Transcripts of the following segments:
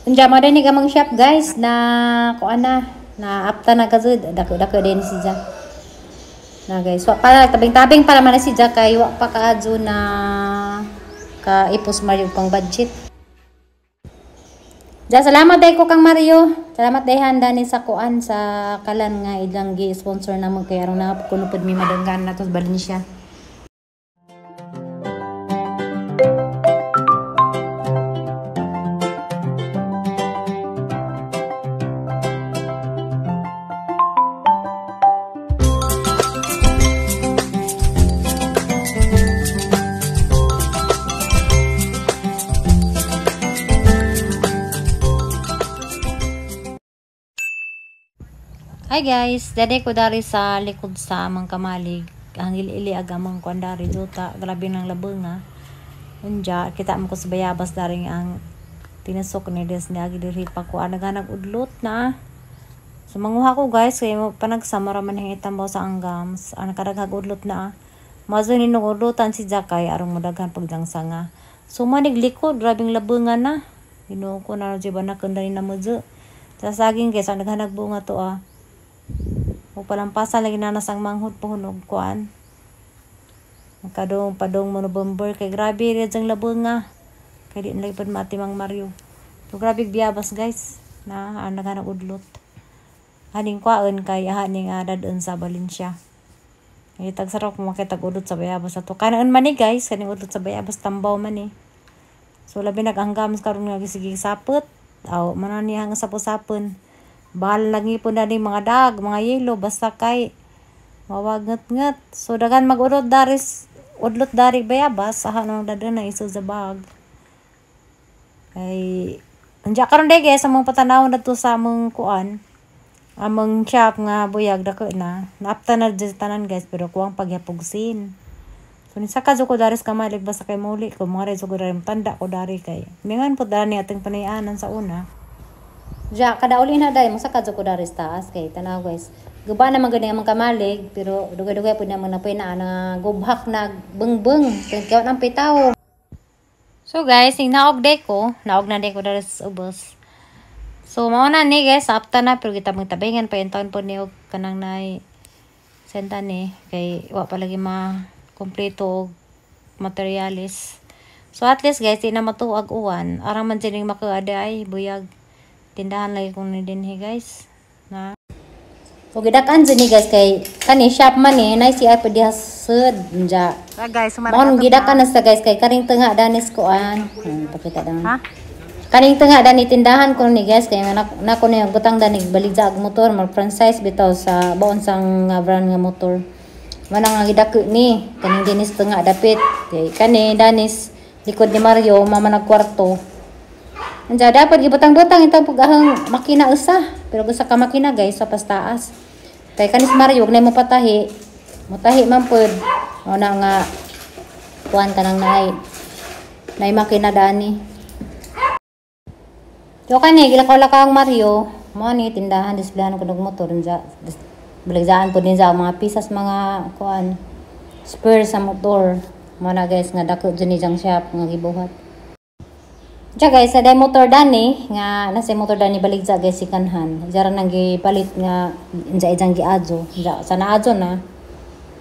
Unja mo din among shop guys na kuan na na apta na kazud dako-dako din si Ja. Na guys, wa pa tabing-tabing para man na si Ja kay wa pa kaadyo na ka ipos Mario pang budget. Ja, salamat day ko kang Mario. Salamat day handa ni sa kuan sa kalan nga ilang gi-sponsor namo kay aron na kuno pud mi madunggan nato sa Valencia. Hi guys, dede ko dari sa likod sa amang kamalig. Ang ili-ili ag amang kuan dari juta, grabe nang labong ha. Unja, kita mo ko sa bayabas dari ang tinasok ni des ni agi diri pa ko naghanag udlot na. So manguha ko guys kay mo panagsama ra man hitambaw sa anggams, ang nakadaghag udlot na. Mazo ni nung udlotan si Jakay arong modaghan pagdang sanga. So manig likod, grabing labongan na. Ginoo ko na ba na kunda ni namo. Sa saging guys, ang naghanag bunga to ah. O palampasan lagi na nasang manghod puhunog kuan. Kadong padong mo November kay grabe rin ang labonga. Kay di na lagi pud maati Mang Mario. So grabe biyabas guys na ang naghanag udlot. Haning kwaon kay haning dadon sa Valencia. Ay tagsarok mo makita udlot sa bayabas ato. Kanon man ni guys, kaning udlot sa bayabas tambaw man ni. So labi naganggam karon nga sige sapot. Aw man niya nga sapot-sapon. Bahal lagi po na ni mga dag, mga yelo, basta kay mawagngat-ngat. So dagan mag-udlot daris, udlot dari bayabas, aha nang dadon na iso sa bag. Kay unja karon day guys, among patanaw na to sa among kuan. Among shop nga buyag dako na. Naapta na dyan tanan guys, pero kuwang pagyapugsin. So ni saka ko daris kamalig basta kay muli ko mga reso ko dari tanda ko dari kay. Mingan po dari ating panayanan sa una. Ja, kada uli na day, masaka ko dari taas kay tanaw guys. Guba na man gud ang kamalig, pero dugay-dugay pud naman na na na gubhak na bengbeng kay nang pitaw. So guys, ning naog day ko, naog na day ko dari sa ubos. So mao na ni guys, apta na pero kita magtabingan pa yung taon po ni og kanang nay senta ni kay wa pa lagi ma kompleto og materialis. So at least guys, di na matuag uwan, arang man sining makaada ay buyag. Tindahan lagi kong ni dinhi guys na. O gidakan ni guys kay kani shop man ni nay si ay pwede hasud nja. Ah, guys, mao gidakan na sa guys kay kaning tunga danis kuan. Pakita dan. Ha? Kaning tunga dani tindahan ko ni guys kay na ko ni butang dani baligja og motor, mag franchise bitaw sa baon sang brand nga motor. Manang nga gidako ni kaning dinis tunga dapit. Kay kani danis likod ni Mario mama nagkwarto. Anja dapat gibutang-butang itang pagahang makina usa, pero gusto ka makina guys sa pastaas. Kay kanis Mario wag na mo patahi. Mutahi man pud. Mao na nga kuan kanang naay makina dani. So kani gilakaw-lakaw ang Mario, mao ni tindahan displayan ko og motor anja. Baligsaan pud din sa mga pisas mga kuan spare sa motor. Mao na guys nga dako jud ni jang shop nga gibuhat. Diya guys, sa day motor dani nga nasa motor dani baligja guys si kanhan. Diya ra nang gipalit nga inja ijang giadyo. Diya sa naadyo na.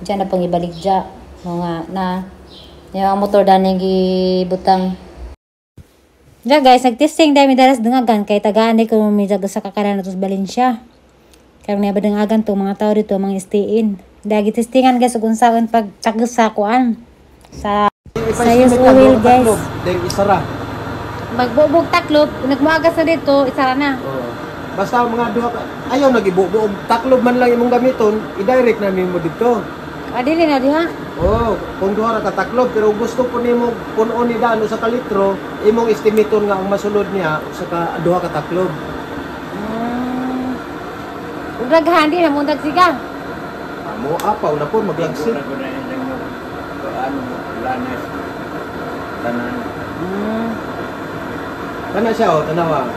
Diya na pang ibaligja mga na yung motor dani gibutang. Diya guys, nagtesting dai mi daras dungagan kay tagaan ko mi sa kakaran nato sa Valencia. Karon niya ba dungagan to mga tao dito mga stay-in. Dagi testingan guys ug unsaon pag tagos sa kuan sa use oil guys. Deng isara. Magbubog taklob, nagmuagas na dito, isara na. Oo. Basta mga duha ka, ayaw nagibubuog taklob man lang imong gamiton, i-direct na nimo dito. Adili na diha. Oo, kung duha ra ka taklob pero gusto po nimo punon ni daan usa ka litro, imong estimaton nga ang masulod niya usa ka duha ka taklob. Ug daghan di na mo dagsiga. Amo apaw na po maglagsi. Kana siya oh, tanawa.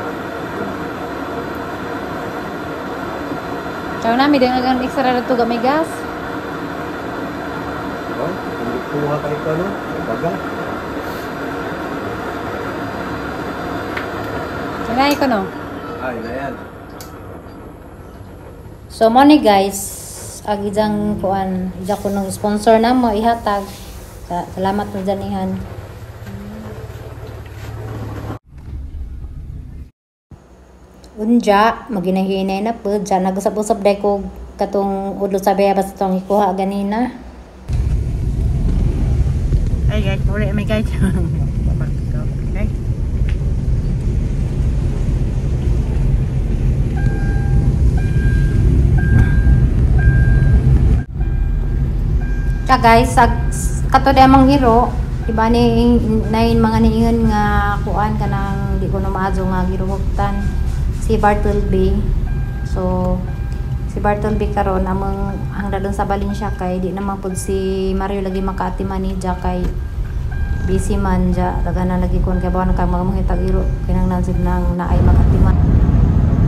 Kaya nami din ang extra na to gamay gas. Oh, hindi kuha ka ito no. Baga. Hinay ko no. Ay, na yan. So mo ni guys, ag ijang kuan, ija ko ng sponsor na mo ihatag. Salamat mo dyan ihan. Unja, maginahinay na po. Diyan, nag-usap-usap dahil ko katong udlo sa baya basta itong ikuha ganina. Ay guys, uli may guys. Okay. Ka guys, sag kato di among hero, iba ni nain mga niingon nga kuan kanang di ko na maadyo nga giruhugtan si Bartleby. So si Bartleby karon among ang dadon sa Valencia kay di naman pud si Mario lagi makaatiman ni ja kay busy man ja daghan na lagi kun kay bawan ka mga mangitag iro kinahanglan sad nang naay makatiman.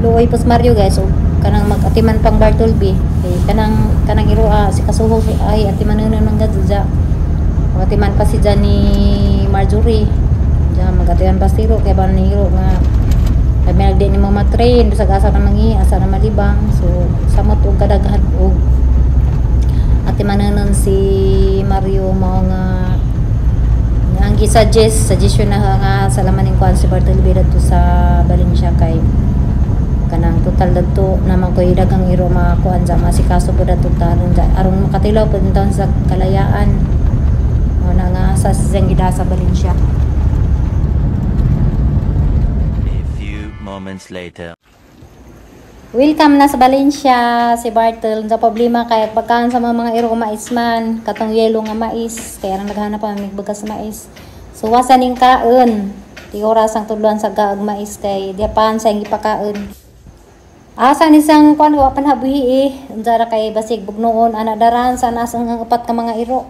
Luoy pos Mario guys, og kanang magatiman pang Bartleby kay kanang kanang iro si kasuhog ay atiman na nang gadto ja. Magatiman pa si ja ni Marjorie. Ja magatiman pa si iro kay bawan ni iro nga kami nagdi ni mga train bisag asa na mangi asa na malibang, so samot og kadaghan og atimanan si Mario mao nga ang gi-suggest suggestion na nga sa laman ning kuan si Bartleby dadto sa Valencia kay kanang total dadto naman koy daghang iro makuan sa masikaso po dadto taron aron makatilaw pud taon sa kalayaan mao na nga sa siyang gida sa Valencia. A few moments later. Welcome na sa Valencia si Bartel. Sa problema kay pagkaan sa mga iro mais man, katong yelo nga mais, kaya nang naghanap pa mig bagas mais. So wasa ning kaon. Di oras ang tudloan sa gaag mais kay diapan sa gipakaon. Asa ni sang kuan wa pan habuhi eh. Unsa ra kay basig bugnoon ana daran sa nas ang upat ka mga iro.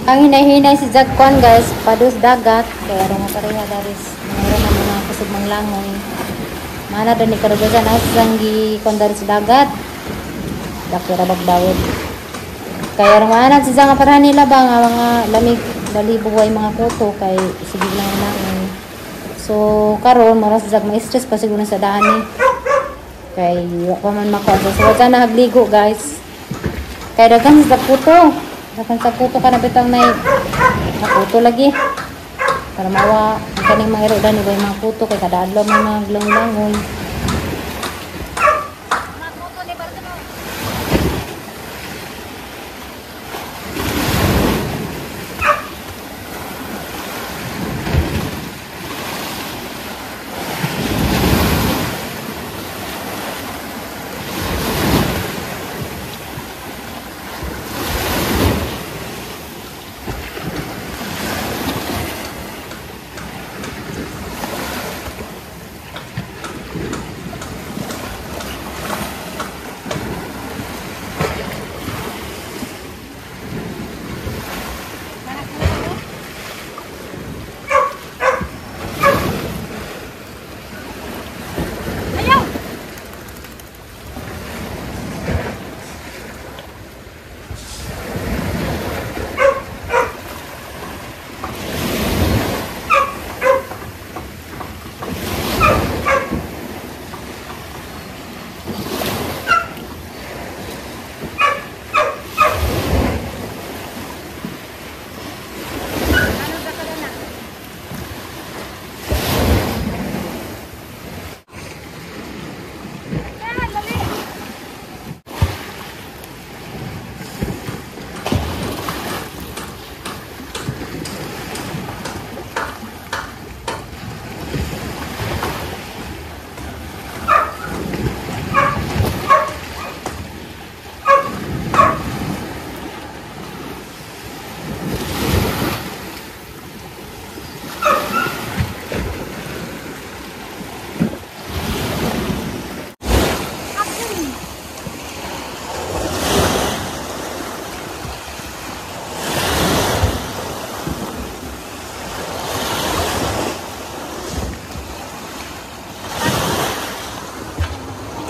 Ang hinay-hinay si Jagkon guys, padus dagat, kaya ro nga pareha daris, mga na mga kusog manglangoy. Mana dan ni karugasan asang gi kon daris dagat. Dakira bagbawod. Kaya ro nga si Jang pareha nila ba nga mga lamig balibo ay mga kuto kay sige lang na. So karon mura si Jag ma-stress pa siguro sa daan ni. Kay wa pa man makuha. So wa na hagligo guys. Kay daghan sa kuto. Daghan sa kuto ka na bitang nay nakuto lagi. Para mawa ang kaning mga iro dani way mga kuto kay kada adlaw mga naglangoy.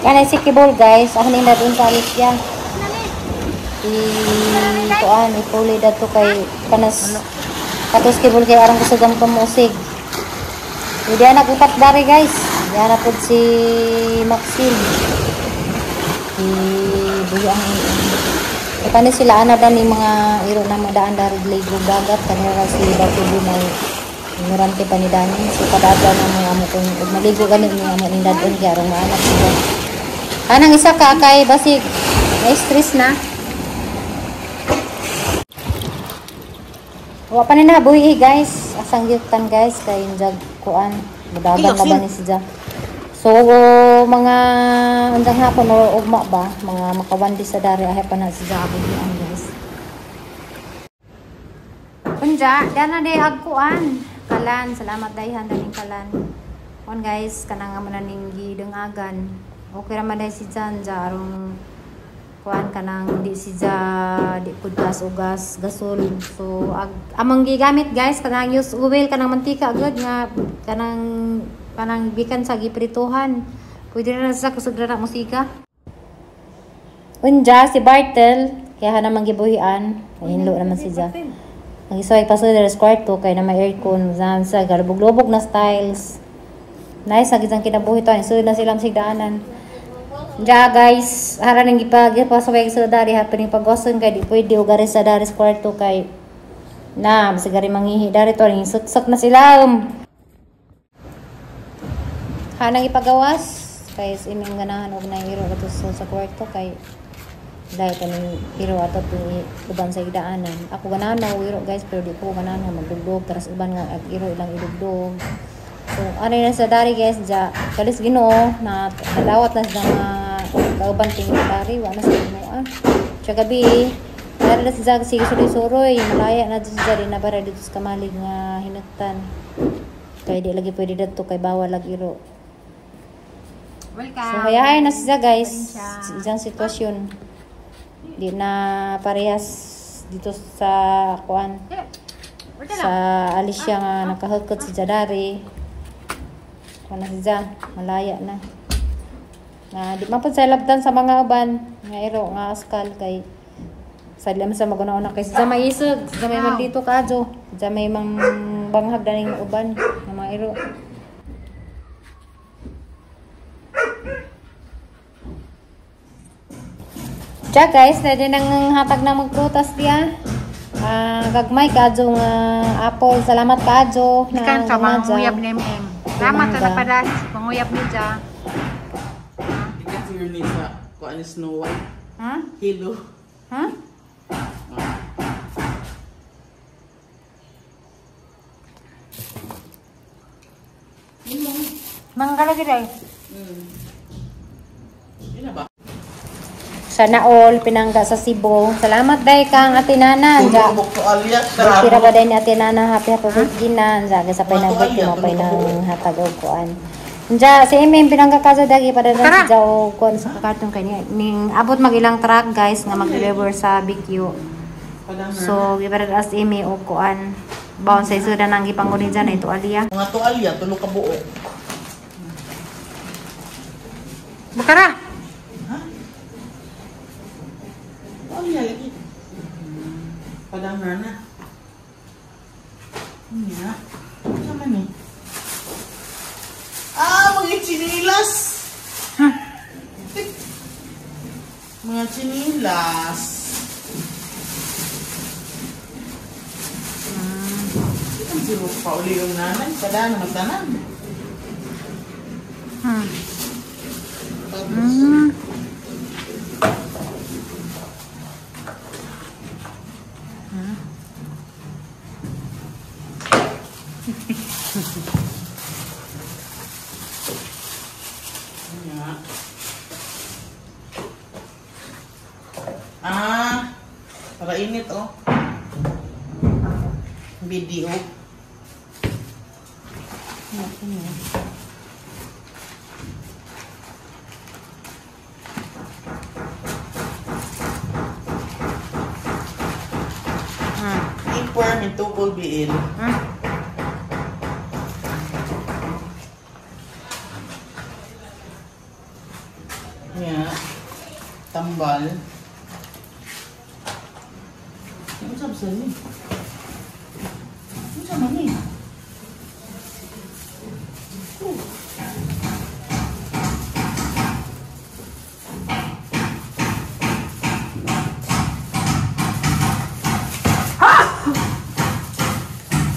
Kanay si Kibol guys, ahanin na dun sa Alicia. I kuan ipuli dato kay kanas katos Kibol kay arang kusog ang pamusig. Hindi na upat dari guys. Diyan na pud si Maxine. I buhi ang e kani sila ana dan mga iro na madaan dari ligo dagat kanira si Batubo may ignorante pa ni Dani. So kada adlaw na mga amo kung ug maligo gani ni amo ning dadon kay arong maanak sila. Anang isa ka kay basig na stress na. Wa pa ni nabuhi guys. Asang gyutan guys kay injag kuan. Mudagan na ba ni siya. So mga undang hapon o ugma ba mga makawandi sa dari ahay pa na siya abuhian guys. Unja, dana day agkuan. Kalan, salamat dayhan daning kalan. Kon guys, kanang amo na ning gidangagan. Okay ra man day si Jan ja arong kuan kanang di si ja di pud gas o gas gasol. So among gigamit guys kanang use oil kanang mantika gud nga kanang kanang gikan sa giprituhan. Pwede na sa kusog ra musika. Unja si Bartel kaya naman gibuhian, hinlo naman si ja. Ang isa ay pasod sa kwarto kay na may aircon sa galubog-lubog na styles. Nice ang gitang kinabuhi to. Sulod na silang sigdaanan. Ja guys, hara ning gipasaway sa dari hapon ning pagwason kay di pwede og ari sa dari sa kwarto kay na bisag ari mangihi dari to ning suksak na sila. Hanang ipagawas kay imong ganahan og nairo ato sa kwarto kay dahil kaning iro ato uban sa igdaanan. Ako ganahan na iro guys pero di ko ganahan nga magdugdog taras uban nga ag iro ilang idugdog. So ano na sa dari guys ja kalis Ginoo na nadawat na sa mga kauban ting dari wa na sa Ginoo ah. Siya gabi dari na sa sige suroy-suroy malaya na dito sa di na para dito sa kamalig nga hinagtan. Kay di lagi pwede dadto kay bawal ag iro. Welcome. So hayahay na siya guys. Isang sitwasyon. Di na parehas dito sa kuan sa Alicia nga nakahukot si Jadari. Kuan na siya, malaya na. Nga di man pud sa labdan sa mga uban nga iro nga askal kay sa di man sa maguna-una kay siya maisog, siya may man dito kadyo, siya may mang banghag daning uban nga mga iro. Ja guys, na din ang hatag na magprutas diya. Gagmay kadyo nga apple. Salamat kadyo. Ikan sa manguyab ni MM. Salamat sa napadas. Manguyab ni ja. Ikan siguro ni sa kuan Snow White. Ha? Hilo. Ha? Mangga lagi day. Yun na ba? Sana all pinangga sa Cebu. Salamat day kang Ate Nana. Ja. Kira ba day ni Ate Nana happy happy birthday na. Ja sa pay nang birthday mo pay nang hatag og kuan. Ja si Emi pinangga ka sa dagi para na si Jao kuan sa karton kay ning abot mag ilang truck guys nga mag-deliver sa BQ. So giparad as Emi og kuan. Baon sa isuda nang gipanguni dyan ito alya. Mga tualya tulo ka buok. Bukara. Tualya lagi. Padang na. Nya. Ano man ni? Ah, mga chinilas. Huh? Mga chinilas. Ang zero pa uli yung nanay. Padang magtanan. Ah, para init oh. Video. Paper mintukol biil. Tambal. Ano sabi sa'yo ni? Ano sa ni?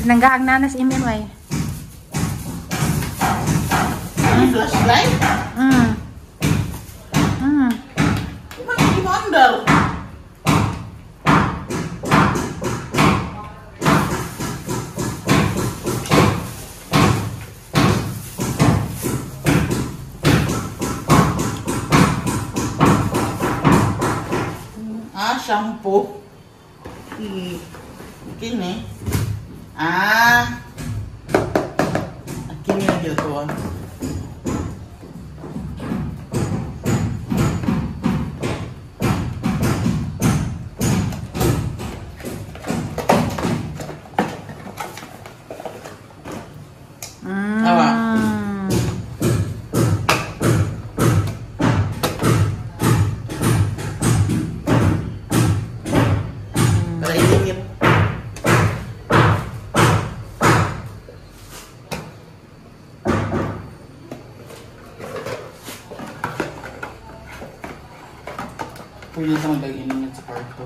Nangga ang nanas imin way. Flashlight? Mm. Mm. Ano yung andar? Ah, shampoo. Kini. Ah. Kini na dito ah. Mm. Awa. Para init. Pwede sa mag-init sa kwarto.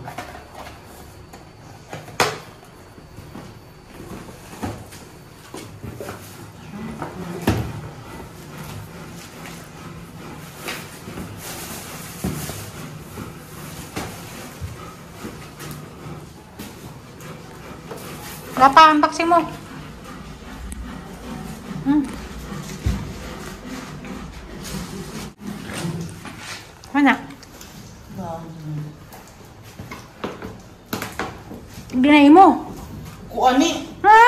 Wala pa, unboxing mo. Mana? Ginay mo. Kuani. Ha?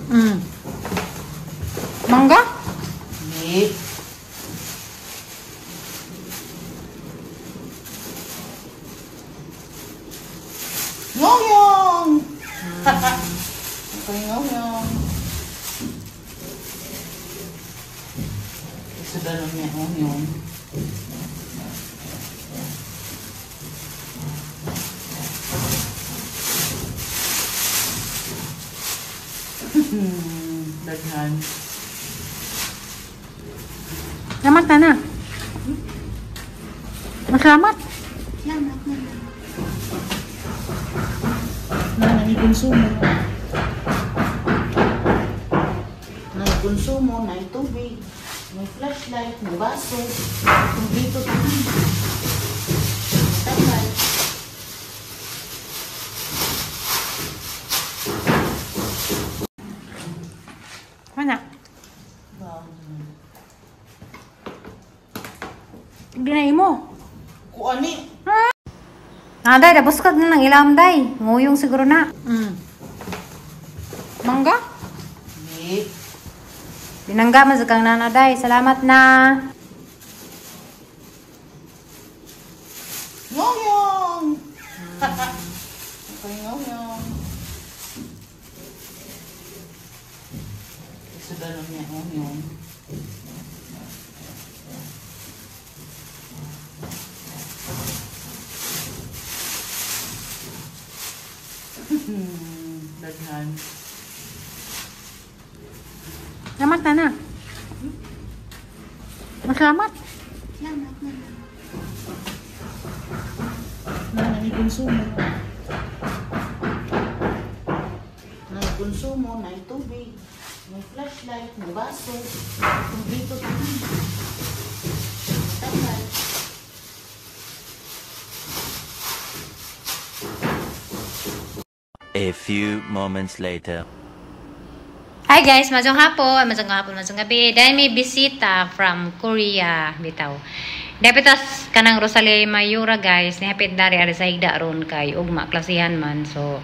Mm. Mangga? Di. Ngoyong! Okay, ngoyong. Isa na lang niya, ngoyong. Daghan. Salamat na na. Salamat. Salamat na. Nanay konsumo. Nay konsumo, nay tubig, may flashlight, may baso, kumpleto tanan. Tambal. Mana? Ginay mo. Kuani. Ah, day, dabos ka na lang ilam, day. Nguyong siguro na. Mm. Mangga? Di. Binangga man sa kang nana, day. Salamat na. Ngoyong! Okay, ngoyong. Isa na lang niya, ngoyong. Daghan. Salamat na na. Salamat. Salamat na. Nanay konsumo. Nay konsumo, nay tubig, may flashlight, may baso, kumpleto tanan. Tambal. A few moments later. Hi guys, mazong hapon, mazong gabi. Dahil may bisita from Korea, bitaw. Dapat tas kanang Rosalie Mayura guys, nihapit dari ari sa higda ron kay ugma klasihan man. So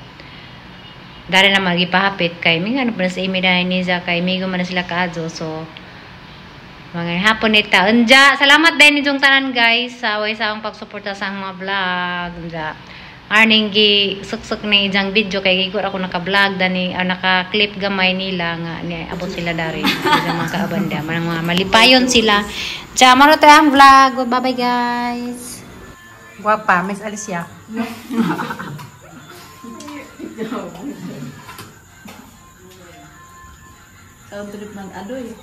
dari na magipahapit kay mingan pa na sa imi dahil niza kay migo man na sila kaadto. So mga hapon nita. Unja, salamat din ninyong tanan guys sa way sa akong pagsuporta sa mga vlog. Unja. Arning gi suksok ni ijang video kay gigor ako naka-vlog dani naka-clip gamay nila nga ni abot sila dari sa mga kaabanda. Manang mga malipayon sila Tsaka maro tayo ang vlog. Bye-bye, guys. Guwapa, Miss Alicia. Sa trip man adoy.